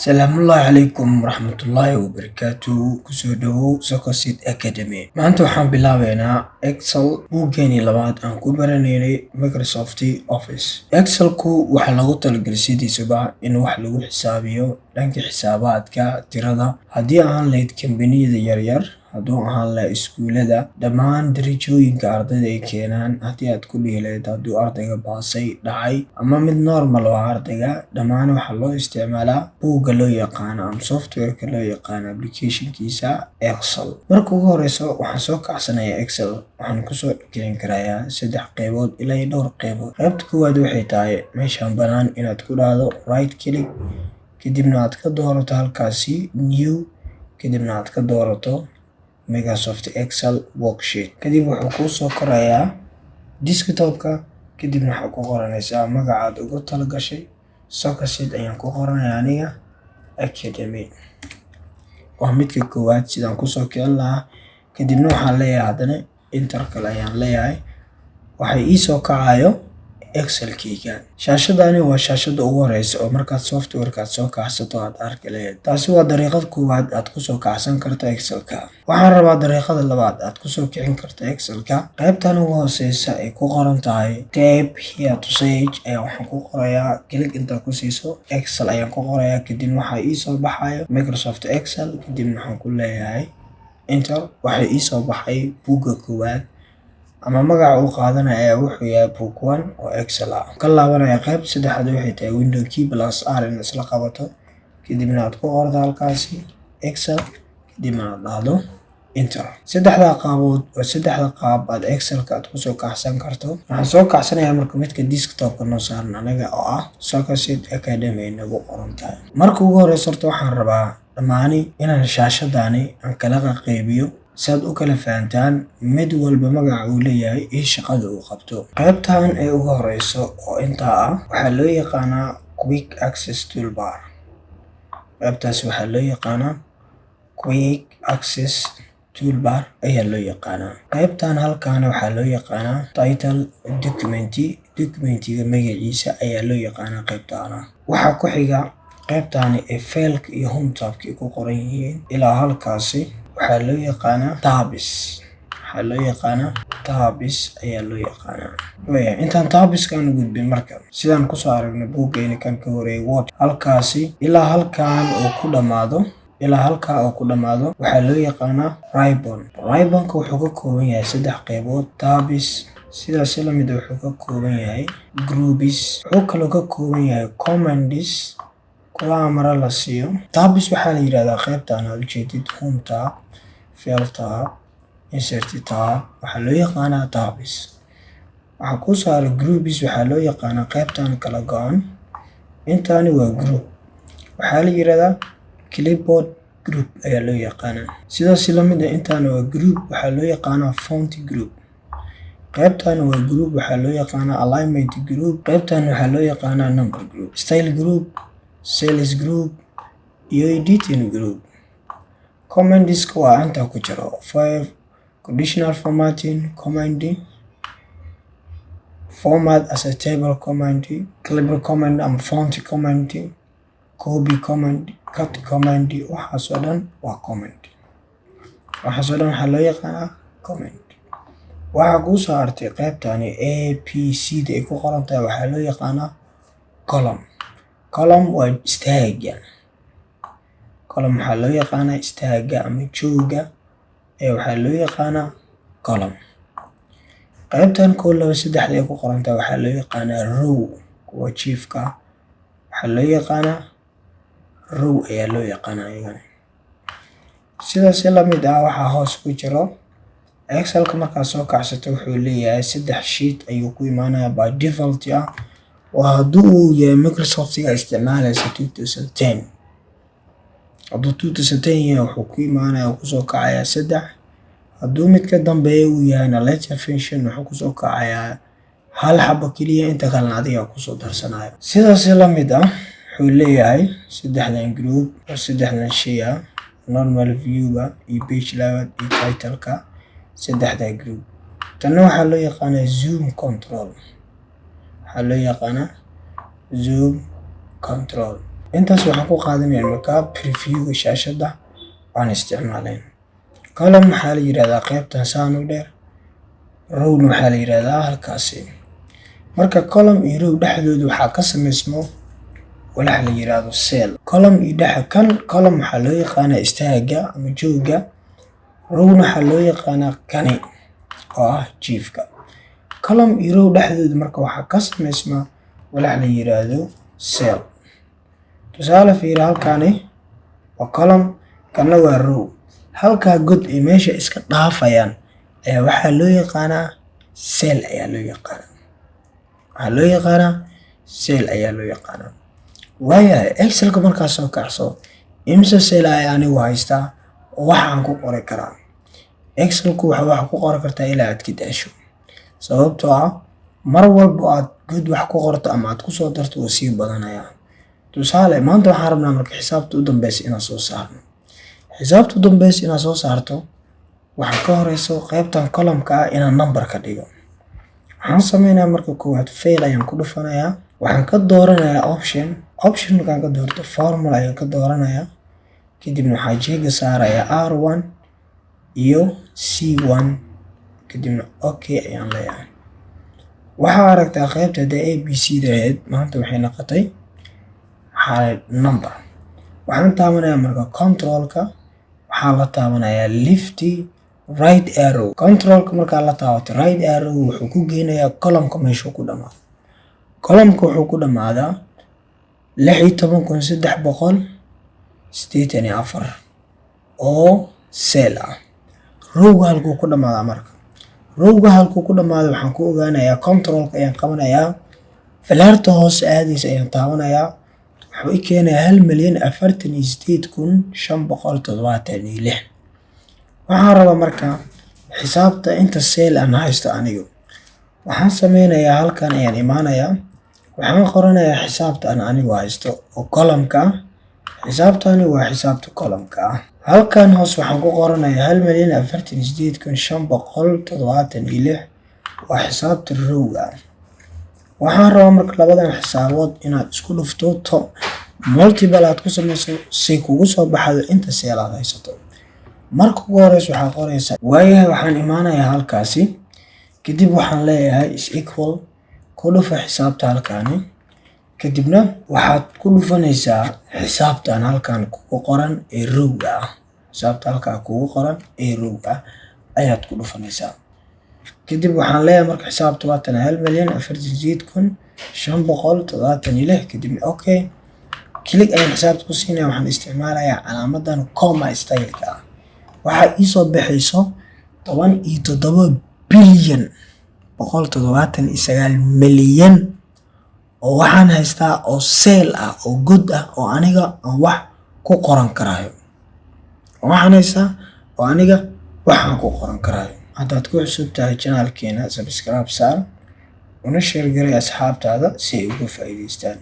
Salaamullaahi calaykum waraxmatullaahi wabarakaatu. Kusoo dhawow Socosit Academy. Maanta waxaan bilaabeynaa Excel, buuggeenii labaad aan ku baranaynay Microsoft Office. Excelku waxaa loogu talagalay sidiisaba in wax lagu xisaabiyo, dhanka xisaabaadka tirada, haddii ahaan lahayd kambaniyada yaryar, hadduu ahaan lahaa iskuulada, dhammaan darajooyinka ardayda ay keenaan, haddii aad ku dhihi lahayd hadduu ardayga baasay, dhacay ama mid normal oo ardayga, dhammaan waxaa loo isticmaalaa buugga loo yaqaano ama software-ka loo yaqaano application-kiisa Excel. Marka ugu horeyso waxaan soo kacsanayaa Excel. Waxaan kusoo kicin karayaa saddex qeybood ilaa iyo dhowr qeybood. Qeybta koowaad waxay tahay meeshaan banaan inaad ku dhahdo right click, kadibna aad ka doorato halkaasi New, kadibna aad ka doorato Microsoft Excel Worksheet. Kadib wuxuu kuu soo korayaa desktop-ka. Kadibna waxaad ku qoranaysaa magaca aad ugu talagashay. Socosit ayaan ku qoranayaa aniga Academy. Waa midka koowaad sidaan kusoo kicin lahaa. Kadibna waxaan leeyahay haddana Enter kale ayaan leeyahay. Waxay ii soo kacayo Excelkeyga. Shaashadani waa shaashada ugu horeysa oo markaad software-ka aad soo kacsato aad arki lahayd. Taasi waa dariiqada koowaad aad kusoo kacsan karto Excelka. Waxaan rabaa dariiqada labaad aad kusoo kicin karto Excelka. Qaybtan ugu hooseysa ay ku qoran tahay "Type here to search" ayaa waxaan ku qorayaa, click intaa ku siiso, Excel ayaan ku qorayaa. Kadibna waxaa ii soo baxayo Microsoft Excel. Kadibna waxaan ku leeyahay Enter. Waxaa ii soo baxay buugga koowaad ama magaca uu qaadanaya ayaa wuxuu yahay Book One oo Excel ah. Ka laabanaya qaybta saddexaad waxay tahay Window key plus R in isla qabato, kadibna aad ku qorto halkaasi Excel, kadibna aad dhahdo Enter. Saddexdaa qaabood waa saddexda qaab aad Excelka aad kusoo kacsan karto. Waxaan soo kacsanayaa marka midka desktopka noo saaran anaga oo ah Socosit Academy ay nagu qoran tahay. Marka ugu horeyso horta waxaan rabaa dhammaani inaan shaashadani aan kala qeybiyo si aad u kala fahantaan mid walba magaca uu leeyahay iyo shaqada uu qabto. Qaybtan ee ugu horeyso oo intaa ah waxaa loo yaqaanaa Quick Access Toolbar. Qaybtaas waxaa loo yaqaanaa Quick Access Toolbar ayaa loo yaqaanaa. Qaybtan halkaana waxaa loo yaqaanaa Title Document, documentiga magaciisa ayaa loo yaqaanaa qaybtaana. Waxaa ku xiga qaybtani ee File-ka iyo Home tab-ka ay ku qoran yihiin ilaa halkaasi waxaa loo yaqaanaa Tabs. Waxaa loo yaqaanaa Tabs ayaa loo yaqaanaa. Waaya, intaan tabs-kaan gudbin marka, sidaan kusoo aragnay buuggeena kan ka horeeyay Word, halkaasi ilaa halkan uu ku dhamaado, ilaa halkaa oo ku dhamaado, waxaa loo yaqaanaa Ribbon. Ribbonka wuxuu ka kooban yahay saddex qeybood: tabs, sidaas la mid ah wuxuu ka kooban yahay groups, wuxuu kaloo ka kooban yahay commands, kuwa amaro la siiyo. Tabs waxaa la yidhahdaa qaybtan aad ujeedid, Home tab, File tab, Insert tab, waxaa loo yaqaanaa tabs. Waxaa kuu saaray groups, waxaa loo yaqaanaa qaybtan kala go-an. Intaani waa group, waxaa la yidhahdaa clipboard group ayaa loo yaqaanaa. Sidaas la mid ah intaana waa group, waxaa loo yaqaanaa font group. Qaybtan waa group, waxaa loo yaqaanaa alignment group. Qaybtan waxaa loo yaqaanaa number group, style group, sales group iyo editing group. Commandiska waa intaa ku jiro: five conditional formatting command, format as a table command, clipboard command ama font command, copy command, cut command. Waxaas oo dhan waa command. Waxaas oo dhan waxaa loo yaqaanaa command. Waxaa kuu soo hartay qaybtani A B C da ay ku qoran tahay, waxaa loo yaqaanaa column. Column waa istaaga. Column waxaa loo yaqaanaa istaaga ama jooga ee waxaa loo yaqaanaa column. Qaybtan kow, laba, saddexda ay ku qoran tahay waxaa loo yaqaanaa row. Kuwa jiifka waxaa loo yaqaanaa row ayaa loo yaqaanaa iyagana. Sidaas la mid ah waxaa hoos ku jiro Excelka markaad soo kacsato wuxuu leeyahay saddex sheet ayuu ku imaanayaa by default ah. Waa haddii uu yahay Microsoft-ga isticmaalaysa 2010. Hadduu 2010 yahay, wuxuu ku imaanayaa, kusoo kacayaa saddex. Hadduu mid ka dambeeya uu yahayna, later version, wuxuu kusoo kacayaa hal xabo keliya, inta kalena adiga kusoo darsanayo. Sidaas la mid ah wuxuu leeyahay saddexdan group oo saddexdan shay ah: normal view-ga iyo page layout iyo title-ka, saddexda group. Tanna waxaa loo yaqaanaa zoom control. Waxaa loo yaqaanaa zoom control. Intaas waxaan ku qaadanayna markaa previewga shaashadda aan isticmaalayn. Column waxaa la yidhahdaa qaybtan saan u dheer, rowna waxaa la yidhahdaa halkaasi. Marka column iyo row dhexdooda waxaa ka samaysmo walax la yidhaahdo cell. Column iyo dhex kan column waxaa loo yaqaanaa istaaga ama joogga, rowna waxaa loo yaqaanaa kani oo ah jiifka. Column iyo row dhexdooda marka waxaa ka samaysma walax la yidhaahdo cell. Tusaale, fiiri, halkani waa column, kana waa row. Halkaa god ay meesha iska dhaafayaan ayaa waxaa loo yaqaanaa cell ayaa loo yaqaanaa. Waxaa loo yaqaanaa cell ayaa loo yaqaanaa. Waayahay, Excelka markaa soo kacso, imisa cell ayaa anigu haystaa oo waxaan ku qori karaa? Excelku waxa wax ku qori kartaa ilaa aad ka daasho, sababtoo ah mar walbo aad god wax ku qorto ama aad kusoo darto, wuu sii badanayaa. Tusaale, maanta waxaan rabnaa marka xisaabta u dambeysa inaan soo saarno. Xisaabta u dambeysa inaad soo saarto, waxaa ka horeyso qaybtan column-ka ah inaan number ka dhigo. Waxaan sameynayaa marka koowaad File ayaan ku dhufanayaa. Waxaan ka dooranayaa Option. Option markaan ka doorto, Formula ayaan ka dooranayaa. Kadibna waxaan check-ga saarayaa R1 iyo C1, kadibna Okay ayaan leeyahay. Waxaa aragtaa qaybta hadda A B C da ahayd maanta waxay noqotay number. Waxaan taabanayaa marka Controlka, waxaan la taabanayaa left right arrow. Controlka markaa la taabato right arrow, wuxuu ku geynayaa columnka meeshuu ku dhamaado. Columnka wuxuu ku dhamaadaa 16,384 oo cell ah. Rowga halkuu ku dhamaadaa marka? Rowga halkuu ku dhamaado waxaan ku ogaanayaa Controlka ayaan qabanayaa, falaarta hoose aadaysa ayaan taabanayaa. Wuxuu i keenayaa 1,048,576. Waxaan rabaa marka xisaabta inta cell aan haysto anigu. Waxaan sameynayaa, halkan ayaan imaanayaa, waxaan qoranayaa xisaabta aan anigu haysto oo column-ka ah. Xisaabtani waa xisaabta column-ka ah. Halkan hoos waxaan ku qoranayaa 1,048,576, waa xisaabta rowga ah. Waxaan rabaa marka labadan xisaabood inaad isku dhufto, to multiple aad ku sameyso, si kugu soo baxdo inta cell aad haysato. Marka ugu horeysa waxaa qoreysaa, waayahay, waxaan imaanayaa halkaasi, kadib waxaan leeyahay is equal, ku dhufa xisaabta halkaani, kadibna waxaad ku dhufanaysaa xisaabtan halkan kugu qoran ee rowga ah. Xisaabta halkaa kugu qoran ee rowga ah ayaad ku dhufanaysaa. Kadib waxaan leeyahay marka xisaabta waa tan, 1,048,576. Kadibna Okay, click ayaan xisaabta ku siinaya. Waxaan isticmaalayaa calaamadan comma style-ka ah. Waxaa iisoo baxayso 17,179,000,000 oo waxaan haystaa oo cell ah oo god ah oo aniga aan wax ku qoran karaayo. Waxaan haystaa oo aniga waxaan ku qoran karaayo. Haddaad ku cusub tahay channelkeena, subscribe saar, una share garay asxaabtaada si ay uga faa'iidaystaan.